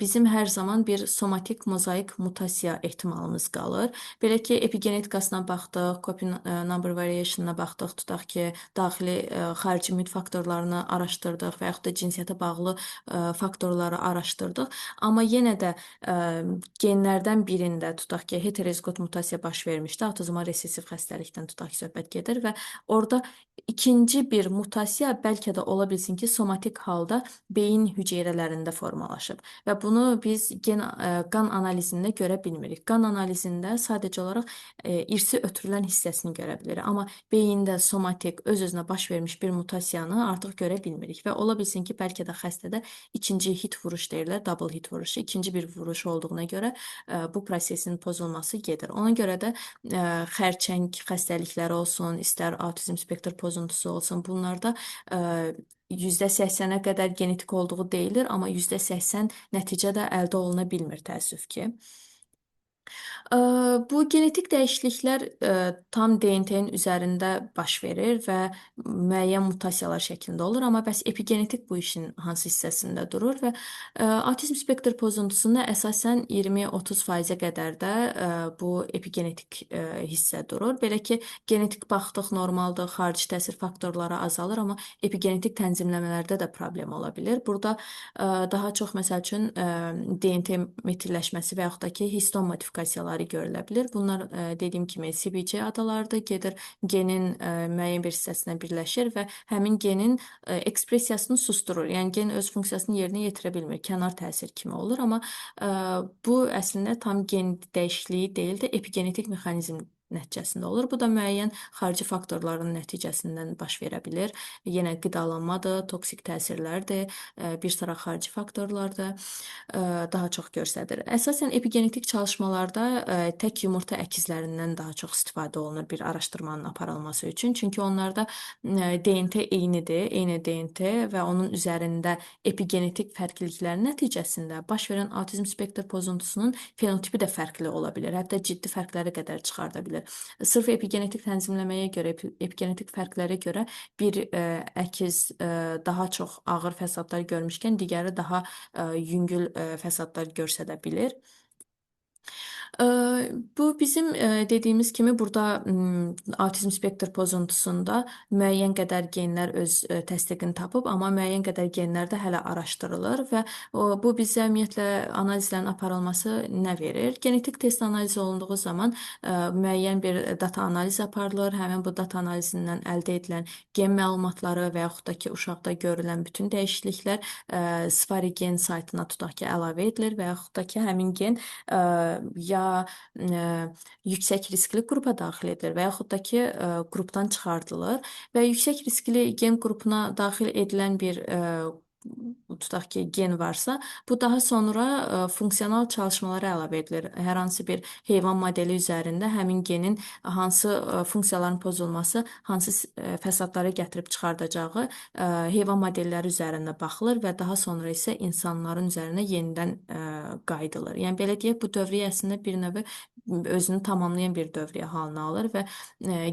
bizim hər zaman bir somatik mozaik mutasiya ehtimalımız qalır. Belə ki, epigenetikasına baxdıq, copy number variation-na baxdıq, tutaq ki, daxili, xarici mühit faktorlarını araşdırdıq və yaxud da cinsiyyətə bağlı faktorları araşdırdıq. Amma yenə də genlərdən birində, tutaq ki, heterozigot mutasiya baş vermişdi, autozomal resessiv xəstəlikdən tutaq ki, söhbət gedir və orada ikinci bir mutasiya bəlkə də ola bilsin ki, somatik halda beyin hüceyrələrində formalaşıb və bunu biz qan analizində görə bilmirik. Qan analizində sadəcə olaraq irsi ötürülən hissəsini görə bilirik, amma beyində somatik öz-özünə baş vermiş bir mutasiyanı artıq görə bilmirik və ola bilsin ki, bəlkə də xəstədə ikinci hit vuruş deyirlər, double hit vuruşu, ikinci bir vuruş olduğuna görə bu prosesin pozulması gedir. Ona görə də xərçəng xəstəlikləri olsun, istər autizm spektr pozuntusu olsun, bunlarda %80-ə qədər genetik olduğu deyilir, amma %80 nəticə də əldə oluna bilmir təəssüf ki. Bu genetik dəyişikliklər tam DNT-nin üzərində baş verir və müəyyən mutasiyalar şəklində olur, amma bəs epigenetik bu işin hansı hissəsində durur və autizm spektr pozuntusunda əsasən 20-30%-ə qədər də bu epigenetik hissə durur. Belə ki, genetik baxdıq normaldır, xarici təsir faktorları azalır, amma epigenetik tənzimləmələrdə də problem ola bilir. Burada daha çox məsəl üçün DNT metilləşməsi və yaxud da ki, histon modifikasiyaları görülə bilər. Bunlar dediyim kimi CBC adalardır, gedir genin müəyyən bir hissəsinə birləşir və həmin genin ekspressiyasını susturur. Yəni gen öz funksiyasını yerinə yetirə bilmir, kənar təsir kimi olur, amma bu əslində tam gen dəyişikliyi deyil də epigenetik mexanizm nəticəsində olur. Bu da müəyyən xarici faktorların nəticəsindən baş verə bilər. Yenə qidalanmadır, toksik təsirlərdir, bir sıra xarici faktorlar da daha çox göstərir. Əsasən epigenetik çalışmalarda tək yumurta əkizlərindən daha çox istifadə olunur bir araşdırmanın aparılması üçün. Çünki onlarda DNT eynidir, eyni DNT və onun üzərində epigenetik fərqliliklərin nəticəsində baş verən autizm spektr pozuntusunun fenotipi də fərqli ola bilər. Hətta ciddi fərqlərə qədər çıxarda bilər. Sırf epigenetik tənzimləməyə görə, epigenetik fərqlərə görə bir əkiz daha çox ağır fəsadlar görmüşkən, digəri daha yüngül fəsadlar göstərə bilir. Bu bizim dediyimiz kimi burada autizm spektr pozuntusunda müəyyən qədər genlər öz təsdiqini tapıb, amma müəyyən qədər genlər də hələ araşdırılır və bu bizə ümumiyyətlə analizlərin aparılması nə verir? Genetik test analizi olunduğu zaman müəyyən bir data analiz aparılır. Həmin bu data analizindən əldə edilən gen məlumatları və yaxud da ki, uşaqda görülən bütün dəyişikliklər Sifari gen saytına tutaq ki, əlavə edilir və yaxud da ki, həmin gen ya yüksək riskli qrupa daxil edilir və yaxud da ki, qrupdan çıxardılır və yüksək riskli gen qrupuna daxil edilən bir tutaq ki, gen varsa, bu daha sonra funksional çalışmalara əlavə edilir. Hər hansı bir heyvan modeli üzərində həmin genin hansı funksiyaların pozulması, hansı fəsadlara gətirib çıxardacağı heyvan modelləri üzərində baxılır və daha sonra isə insanların üzərinə yenidən qayıdılır. Yəni belə deyək, bu dövriyyə əslində bir növ özünü tamamlayan bir dövriyyə halını alır və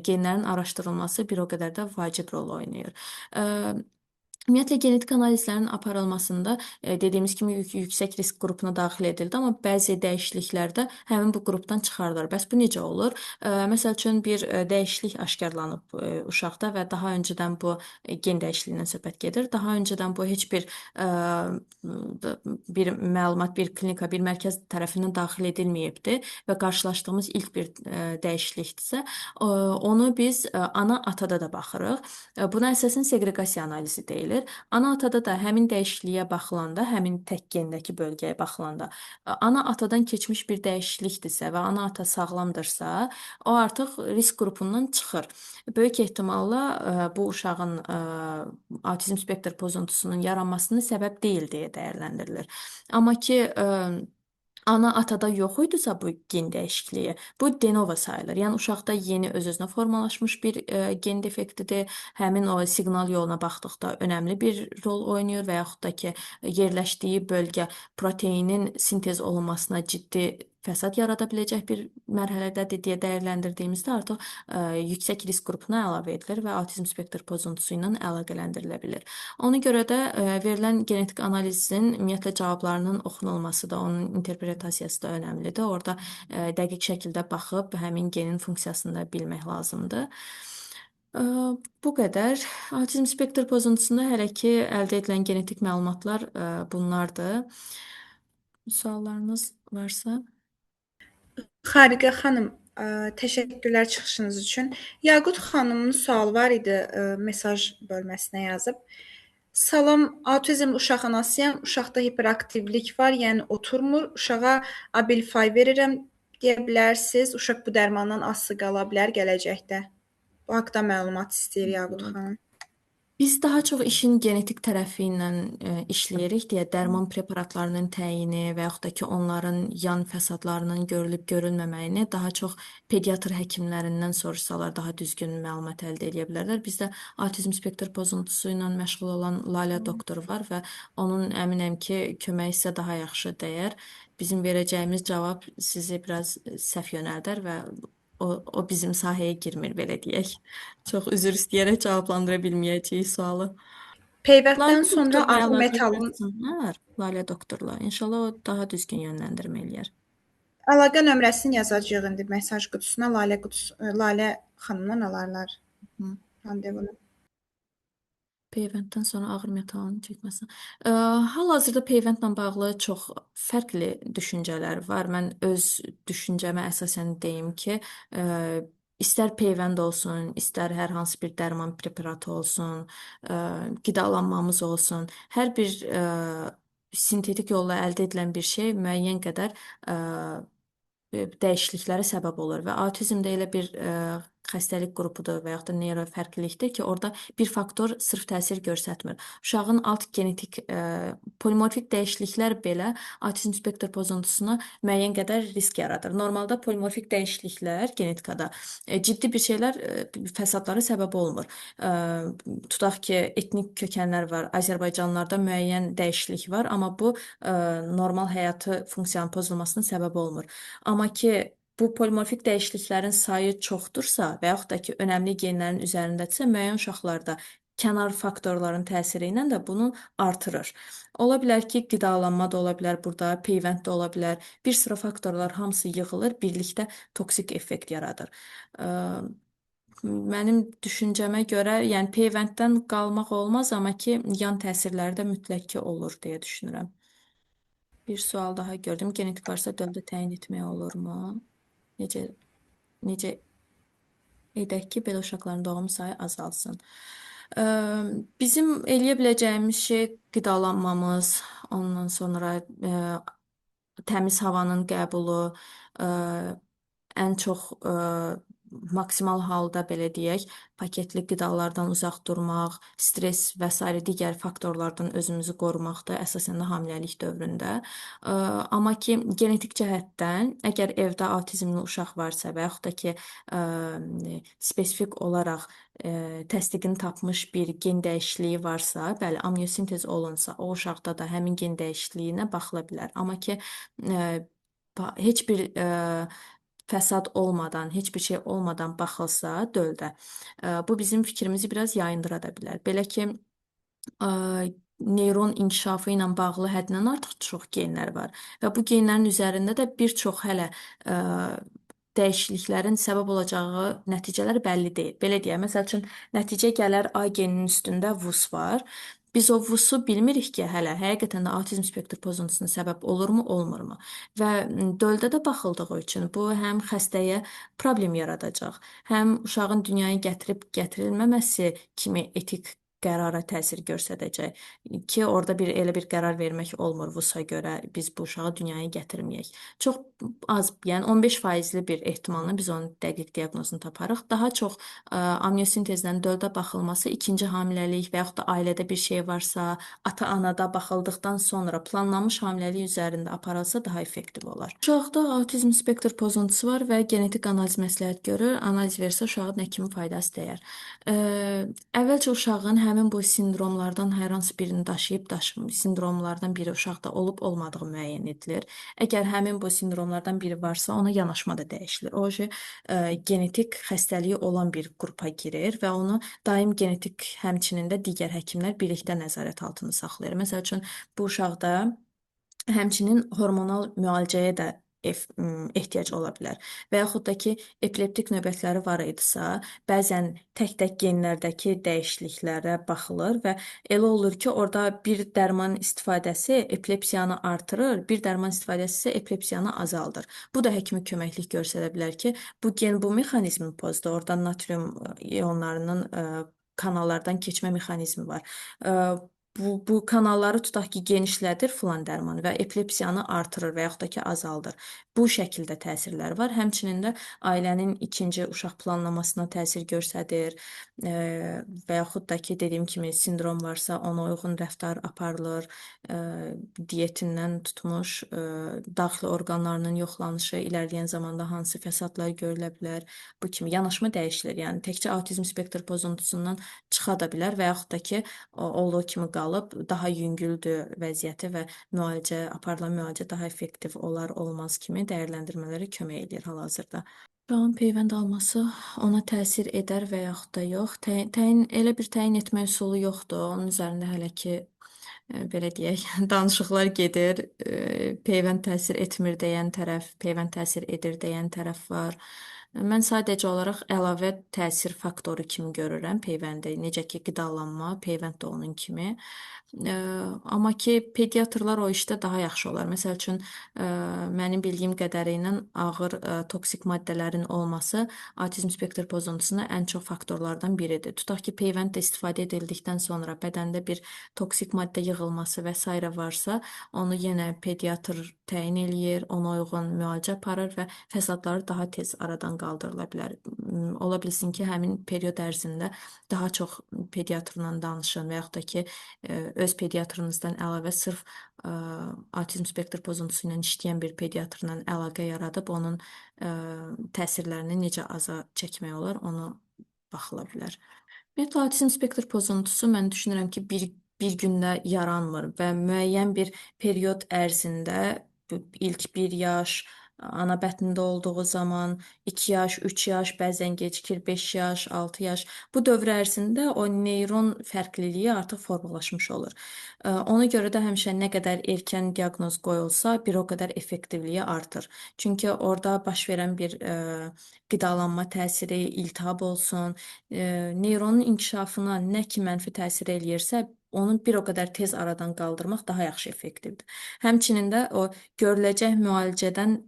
genlərin araşdırılması bir o qədər də vacib rol oynayır. Ümumiyyətlə genetik analizlərin aparılmasında dediyimiz kimi yüksək risk qrupuna daxil edildi, amma bəzi dəyişikliklərdə həmin bu qrupdan çıxarılır. Bəs bu necə olur? Məsəl üçün bir dəyişiklik aşkarlanıb uşaqda və daha öncədən bu gen dəyişikliyindən söhbət gedir. Daha öncədən bu heç bir bir məlumat, bir klinika, bir mərkəz tərəfindən daxil edilməyibdi və qarşılaşdığımız ilk bir dəyişiklikdirsə, onu biz ana-atada da baxırıq. Buna əsasən seqreqasiya analizi deyilir. Ana-atada da həmin dəyişikliyə baxılanda, həmin tək gendəki bölgəyə baxılanda, ana-atadan keçmiş bir dəyişiklikdirsə və ana-ata sağlamdırsa, o artıq risk qrupundan çıxır. Böyük ehtimalla bu uşağın autizm spektr pozuntusunun yaranmasının səbəb deyil deyə dəyərləndirilir. Amma ki, ana-atada yox idisə bu gen dəyişikliyi, bu de novo sayılır. Yəni uşaqda yeni öz-özünə formalaşmış bir gen defektidir. Həmin o siqnal yoluna baxdıqda önəmli bir rol oynayır və yaxud da ki, yerləşdiyi bölgə proteinin sintez olunmasına ciddi fəsad yarada biləcək bir mərhələdədir deyə dəyərləndirdiyimizdə artıq yüksək risk qrupuna əlavə edilir və autizm spektr pozuntusu ilə əlaqələndirilə bilir. Ona görə də verilən genetik analizin ümumiyyətlə cavablarının oxunulması da, onun interpretasiyası da önəmlidir. Orada dəqiq şəkildə baxıb həmin genin funksiyasını da bilmək lazımdır. Bu qədər. Autizm spektr pozuntusunda hələ ki əldə edilən genetik məlumatlar bunlardır. Suallarınız varsa? Xariqə xanım, təşəkkürlər çıxışınız üçün. Yaqut xanımın sualı var idi, mesaj bölməsinə yazıb. Salam, autizm uşaq anasıyam. Uşaqda hiperaktivlik var, yəni oturmur. Uşağa Abilify verirəm deyə bilərsiniz. Uşaq bu dərmandan asılı qala bilər gələcəkdə. Bu haqda məlumat istəyir Yaqut xanım. Biz daha çox işin genetik tərəfi ilə işləyirik deyə dərman preparatlarının təyini və yaxud da ki, onların yan fəsadlarının görülüb görülməməyini daha çox pediatr həkimlərindən soruşsalar daha düzgün məlumat əldə edə bilərlər. Bizdə autizm spektr pozuntusu ilə məşğul olan Lalə doktor var və onun əminəm ki, köməyi sizə daha yaxşı dəyər. Bizim verəcəyimiz cavab sizi biraz səhv yönəldər və o bizim sahəyə girmir, belə deyək. Çox üzr istəyərək cavablandıra bilməyəcəyik sualı. Peyvənddən Lalə sonra doktorla ağır əlaqə metalın qursunlar. Lalə doktorla. İnşallah o daha düzgün yönləndirmə eləyər. Əlaqə nömrəsini yazacağıq indi mesaj qutusuna. Lalə xanımdan alarlar randevunu. Peyvənddən sonra ağır metalın çəkməsi. Hal-hazırda peyvəndlə bağlı çox fərqli düşüncələr var. Mən öz düşüncəmə əsasən deyim ki, istər peyvənd olsun, istər hər hansı bir dərman preparatı olsun, qidalanmamız olsun, hər bir sintetik yolla əldə edilən bir şey müəyyən qədər dəyişikliklərə səbəb olur və autizm də elə bir xəstəlik qrupudur və yaxud da neyrofərqlilikdir ki, orada bir faktor sırf təsir göstərmir. Uşağın alt genetik polimorfik dəyişikliklər belə autizm spektr pozuntusuna müəyyən qədər risk yaradır. Normalda polimorfik dəyişikliklər genetikada ciddi bir şeylər fəsadlara səbəb olmur. Tutaq ki, etnik kökənlər var. Azərbaycanlılarda müəyyən dəyişiklik var, amma bu normal həyatı funksiyanın pozulmasına səbəb olmur. Amma ki, bu polimorfik dəyişikliklərin sayı çoxdursa və yaxud da ki, önəmli genlərin üzərindədirsə, müəyyən uşaqlarda kənar faktorların təsiri ilə də bunu artırır. Ola bilər ki, qidalanma da ola bilər burada, peyvənd də ola bilər. Bir sıra faktorlar hamısı yığılır, birlikdə toksik effekt yaradır. Ə, Mənim düşüncəmə görə, yəni peyvənddən qalmaq olmaz, amma ki, yan təsirləri də mütləq ki olur deyə düşünürəm. Bir sual daha gördüm. Genetik varsa döldə təyin etmək olurmu? Necə necə edək ki, belə uşaqların doğum sayı azalsın? Ə, Bizim eləyə biləcəyimiz şey qidalanmamız, ondan sonra təmiz havanın qəbulu, ə, ən çox maksimal halda belə deyək, paketli qidalardan uzaq durmaq, stres və sairə digər faktorlardan özümüzü qorumaqda, əsasən də hamiləlik dövründə. Ə, Amma ki, genetik cəhətdən, əgər evdə autizmli uşaq varsa və yaxud da ki, ə, spesifik olaraq təsdiqini tapmış bir gen dəyişikliyi varsa, bəli, amniosintez olunsa, o uşaqda da həmin gen dəyişikliyinə baxıla bilər. Amma ki, ə, heç bir fəsad olmadan, heç bir şey olmadan baxılsa döldə, bu bizim fikrimizi biraz yayındıra da bilər. Belə ki, ə, neyron inkişafı ilə bağlı həddindən artıq çox genlər var və bu genlərin üzərində də bir çox hələ ə, dəyişikliklərin səbəb olacağı nəticələr bəlli deyil. Belə deyək, məsəl üçün nəticə gələr A geninin üstündə VUS var. Biz o VUS-u bilmirik ki, hələ həqiqətən də autizm spektr pozuntusuna səbəb olurmu, olmurmu? Və döldə də baxıldığı üçün bu həm xəstəyə problem yaradacaq, həm uşağın dünyaya gətirib gətirilməməsi kimi etik qərara təsir göstərəcək ki, orada bir elə bir qərar vermək olmur VUS-a görə biz bu uşağı dünyaya gətirməyək. Çox az, yəni 15 faizli bir ehtimalla biz onun dəqiq diaqnozunu taparıq. Daha çox amniosintezlə döldə baxılması ikinci hamiləlik və yaxud da ailədə bir şey varsa, ata-anada baxıldıqdan sonra planlanmış hamiləlik üzərində aparılsa daha effektiv olar. Uşaqda autizm spektr pozuntusu var və genetik analiz məsləhət görür. Analiz versə uşağa nə kimi faydası dəyər? Ə, Əvvəlcə uşağın həmin bu sindromlardan hər hansı birini daşıyıb daşımır, sindromlardan biri uşaqda olub olmadığı müəyyən edilir. Əgər həmin bu sindromlardan biri varsa, ona yanaşma da dəyişilir. O şey genetik xəstəliyi olan bir qrupa girir və onu daim genetik həmçinin də digər həkimlər birlikdə nəzarət altında saxlayır. Məsəl üçün bu uşaqda həmçinin hormonal müalicəyə də ehtiyac ola bilər. Və yaxud da ki, epileptik növbətləri var idisə, bəzən tək-tək genlərdəki dəyişikliklərə baxılır və elə olur ki, orada bir dərman istifadəsi epilepsiyanı artırır, bir dərman istifadəsi isə epilepsiyanı azaldır. Bu da həkimə köməklik göstərə bilər ki, bu gen bu mexanizmi pozdu. Oradan natrium ionlarının kanallardan keçmə mexanizmi var. Bu kanalları tutaq ki, genişlədir filan dərman və epilepsiyanı artırır və yaxud da ki, azaldır. Bu şəkildə təsirlər var. Həmçinin də ailənin ikinci uşaq planlamasına təsir göstərir e, və yaxud da ki, dediyim kimi sindrom varsa ona uyğun rəftar aparılır. E, Diyetindən tutmuş, daxili orqanlarının yoxlanışı, irəliləyən zamanda hansı fəsadlar görülə bilər. Bu kimi yanaşma dəyişilir. Yəni təkcə autizm spektr pozuntusundan çıxa da bilər və yaxud da ki, olduğu kimi qalıb daha yüngüldür vəziyyəti və müalicə, aparılan müalicə daha effektiv olar, olmaz kimi dəyərləndirmələrə kömək eləyir hal-hazırda. Uşağın peyvənd alması ona təsir edər və yaxud da yox. Təyin elə bir təyin etmə üsulu yoxdur. Onun üzərində hələ ki belə deyək, danışıqlar gedir. Peyvənd təsir etmir deyən tərəf, peyvənd təsir edir deyən tərəf var. Mən sadəcə olaraq əlavə təsir faktoru kimi görürəm peyvəndi. Necə ki qidalanma, peyvənd də onun kimi. Amma ki pediatrlar o işdə daha yaxşı olar. Məsəl üçün mənim bildiyim qədəri ilə ağır toksik maddələrin olması autizm spektr pozuntusuna ən çox faktorlardan biridir. Tutaq ki, peyvənd də istifadə edildikdən sonra bədəndə bir toksik maddə yığılması və sairə varsa, onu yenə pediatr təyin eləyir, ona uyğun müalicə aparır və fəsadları daha tez aradan qaldırıla bilər. Ola bilsin ki, həmin period ərzində daha çox pediatrla danışın və yaxud da ki, öz pediatrınızdan əlavə sırf autizm spektr pozuntusu ilə işləyən bir pediatrla əlaqə yaradıb onun təsirlərini necə aza çəkmək olar, onu baxıla bilər. Ümumiyyətlə autizm spektr pozuntusu mən düşünürəm ki, bir gündə yaranmır və müəyyən bir period ərzində ilk bir yaş, Ana bətnində olduğu zaman 2 yaş, 3 yaş, bəzən gecikir 5 yaş, 6 yaş. Bu dövr ərzində o neyron fərqliliyi artıq formalaşmış olur. Ona görə də həmişə nə qədər erkən diaqnoz qoyulsa, bir o qədər effektivliyi artır. Çünki orada baş verən bir qidalanma təsiri, iltihab olsun, neyronun inkişafına nə ki mənfi təsir eləyirsə, onu bir o qədər tez aradan qaldırmaq daha yaxşı effektivdir. Həmçinin də o görüləcək müalicədən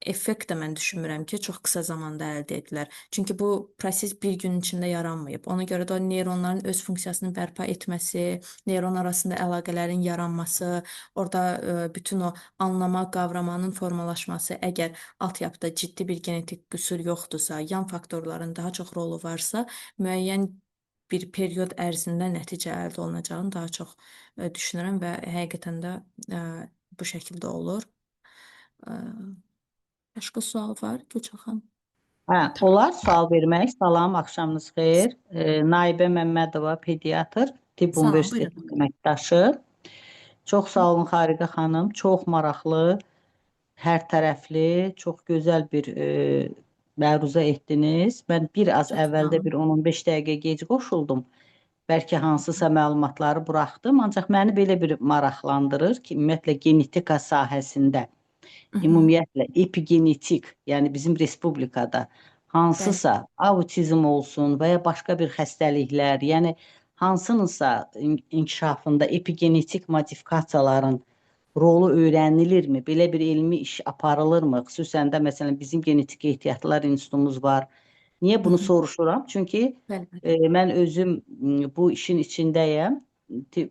effekt də mən düşünmürəm ki, çox qısa zamanda əldə edilər. Çünki bu proses bir gün içində yaranmayıb. Ona görə də o neyronların öz funksiyasını bərpa etməsi, neyron arasında əlaqələrin yaranması, orada bütün o anlama, qavramanın formalaşması, əgər altyapıda ciddi bir genetik qüsur yoxdursa, yan faktorların daha çox rolu varsa, müəyyən bir period ərzində nəticə əldə olunacağını daha çox düşünürəm və həqiqətən də bu şəkildə olur. E, Başqa sual var, Gülçah xanım? Hə, olar sual vermək. Salam, axşamınız xeyir. Naibə Məmmədova, pediatr, Tibb Salam, buyurun. Universitetinin əməkdaşı. Çox sağ olun Xariqə xanım. Çox maraqlı, hər tərəfli, çox gözəl bir məruzə etdiniz. Mən bir az Çox sağ əvvəldə olun. bir 10-15 dəqiqə gec qoşuldum. Bəlkə hansısa məlumatları buraxdım. Ancaq məni belə bir maraqlandırır ki, ümumiyyətlə genetika sahəsində, ümumiyyətlə epigenetik, yəni bizim respublikada hansısa autizm olsun və ya başqa bir xəstəliklər, yəni hansınınsa inkişafında epigenetik modifikasiyaların rolu öyrənilirmi? Belə bir elmi iş aparılırmı? Xüsusən də məsələn bizim genetik ehtiyatlar institutumuz var. Niyə bunu soruşuram? Çünki mən özüm bu işin içindəyəm.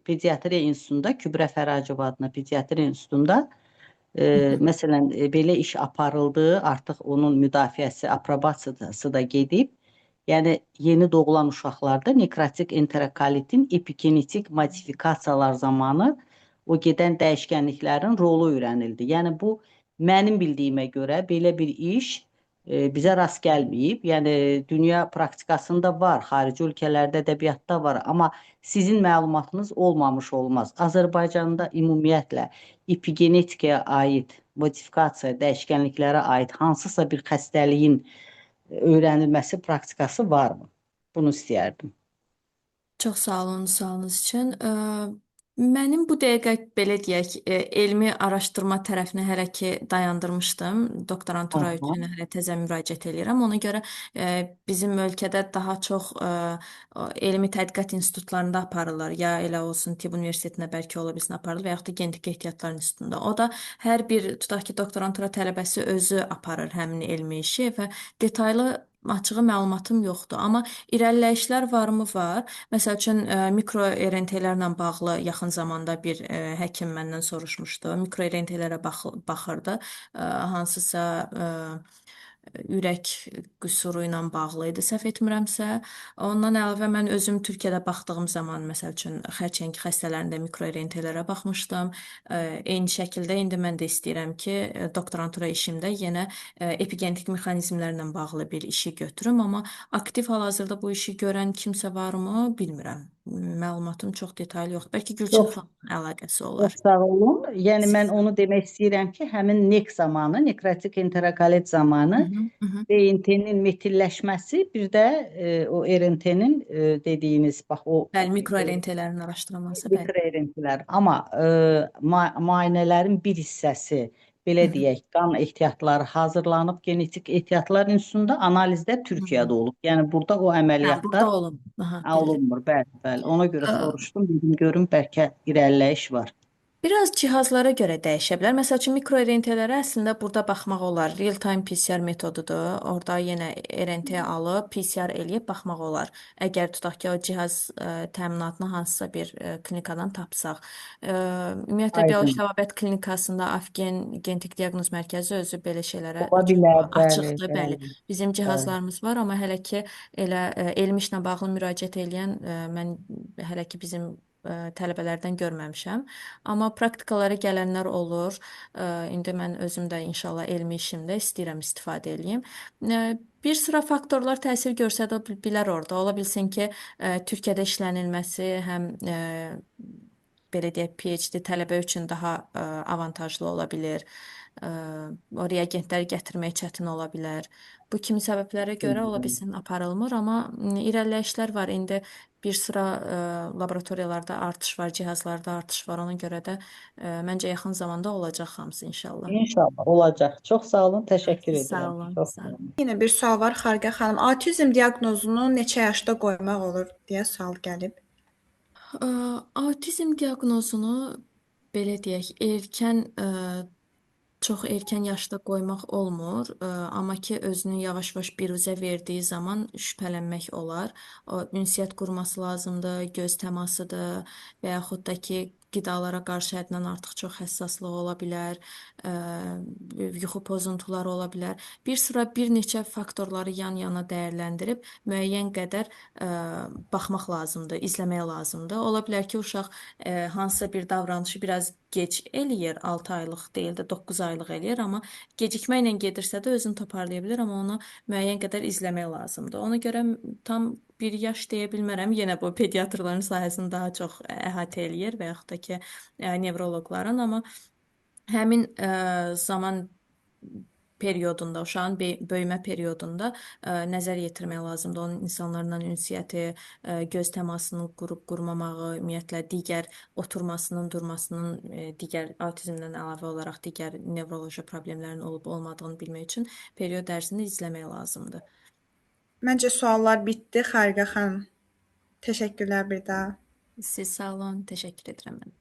Pediatriya İnstitutunda, Kübrə Fəracova adına Pediatriya İnstitutunda məsələn belə iş aparıldı, artıq onun müdafiəsi, aprobasiyası da gedib. Yəni yeni doğulan uşaqlarda nekrotik enterokolitin epigenetik modifikasiyalar zamanı o gedən dəyişkənliklərin rolu öyrənildi. Yəni bu mənim bildiyimə görə belə bir iş bizə rast gəlməyib. Yəni dünya praktikasında var, xarici ölkələrdə ədəbiyyatda var, amma sizin məlumatınız olmamış olmaz. Azərbaycanda ümumiyyətlə epigenetikaya aid modifikasiya, dəyişkənliklərə aid hansısa bir xəstəliyin öyrənilməsi praktikası varmı? Bunu istəyərdim. Çox sağ olun sualınız üçün. Mənim bu dəqiqə belə deyək, elmi araşdırma tərəfini hələ ki dayandırmışdım. Doktorantura üçün hələ təzə müraciət eləyirəm. Ona görə bizim ölkədə daha çox elmi tədqiqat institutlarında aparılır. Ya elə olsun Tibb Universitetinə bəlkə ola bilsin aparılır və yaxud da Genetik Ehtiyatlar İnstitutunda. O da hər bir tutaq ki, doktorantura tələbəsi özü aparır həmin elmi işi və detaylı açığı məlumatım yoxdur. Amma irəliləyişlər varmı? Var. Məsəl üçün, mikro RNT-lərlə bağlı yaxın zamanda bir həkim məndən soruşmuşdu. Mikro RNT-lərə baxırdı. Hansısa ürək qüsuru ilə bağlı idi, səhv etmirəmsə. Ondan əlavə mən özüm Türkiyədə baxdığım zaman, məsəl üçün, xərçəng xəstələrində mikro RNT-lərə baxmışdım. Eyni şəkildə indi mən də istəyirəm ki, doktorantura işimdə yenə epigenetik mexanizmlərlə bağlı bir işi götürüm, amma aktiv hal-hazırda bu işi görən kimsə varmı, bilmirəm. Məlumatım çox detaylı yoxdur. Bəlkə Gülçin xanımın əlaqəsi olar. Çox sağ olun. Yəni mən onu demək istəyirəm ki, həmin NEK zamanı, nekrotik enterokolit zamanı BNT-nin metilləşməsi, bir də o RNT-nin dediyiniz bax o Bəli, mikro RNT-lərin araşdırılması, bəli. Mikro RNT-lər. Amma müayinələrin bir hissəsi, belə deyək, qan ehtiyatları hazırlanıb genetik ehtiyatlar institutunda, analizdə Türkiyədə olub. Yəni burada o əməliyyatlar Hə, burada olunmur. Aha, bildim. Olunmur, bəli, bəli. Ona görə soruşdum, dedim görüm bəlkə irəliləyiş var. Biraz cihazlara görə dəyişə bilər. Məsəl üçün, mikro RNT-lərə əslində burada baxmaq olar. Real-time PCR metodudur. Orada yenə RNT alıb, PCR eləyib baxmaq olar. Əgər tutaq ki, o cihaz təminatını hansısa bir klinikadan tapsaq. Ümumiyyətlə, Bioloji Təbabət Klinikasında AFGEN Genetik Diaqnoz Mərkəzi özü belə şeylərə Ola çox bilər, bəli, açıqdır. Bəli, bəli, bizim bəli. cihazlarımız var, amma hələ ki, elə elmi işlə bağlı müraciət eləyən mən hələ ki, bizim tələbələrdən görməmişəm. Amma praktikalara gələnlər olur. İndi mən özüm də inşallah elmi işimdə istəyirəm istifadə eləyim. Bir sıra faktorlar təsir göstərə bilər orada. Ola bilsin ki, Türkiyədə işlənilməsi həm belə deyək, PhD tələbə üçün daha avantajlı ola bilir. Ə, O reagentləri gətirmək çətin ola bilər. Bu kimi səbəblərə görə ola bilsin aparılmır, amma irəliləyişlər var. İndi bir sıra laboratoriyalarda artış var, cihazlarda artış var. Ona görə də məncə yaxın zamanda olacaq hamısı inşallah. İnşallah olacaq. Çox sağ olun, təşəkkür Siz sağ edirəm. olun, Çox sağ sağ olun. Yenə bir sual var Xariqə xanım. Autizm diaqnozunu neçə yaşda qoymaq olur deyə sual gəlib. Autizm diaqnozunu belə deyək, erkən çox erkən yaşda qoymaq olmur, amma ki özünü yavaş-yavaş biruzə verdiyi zaman şübhələnmək olar. O ünsiyyət qurması lazımdır, göz təmasıdır və yaxud da ki qidalara qarşı həddindən artıq çox həssaslığı ola bilər, ə, yuxu pozuntuları ola bilər. Bir sıra bir neçə faktorları yan-yana dəyərləndirib müəyyən qədər ə, baxmaq lazımdır, izləmək lazımdır. Ola bilər ki, uşaq hansısa bir davranışı biraz gec eləyir, 6 aylıq deyil də 9 aylıq eləyir, amma gecikmə ilə gedirsə də özünü toparlaya bilər, amma onu müəyyən qədər izləmək lazımdır. Ona görə tam bir yaş deyə bilmərəm. Yenə bu pediatrların sahəsini daha çox əhatə eləyir və yaxud da ki, nevroloqların, amma həmin zaman periodunda, uşağın böyümə periodunda nəzər yetirmək lazımdır. Onun insanlarla ünsiyyəti, göz təmasını qurub qurmamağı, ümumiyyətlə digər oturmasının, durmasının, digər autizmdən əlavə olaraq digər nevroloji problemlərin olub olmadığını bilmək üçün period ərzində izləmək lazımdır. Məncə suallar bitdi Xariqə xanım. Təşəkkürlər bir daha. Siz sağ olun, təşəkkür edirəm mən.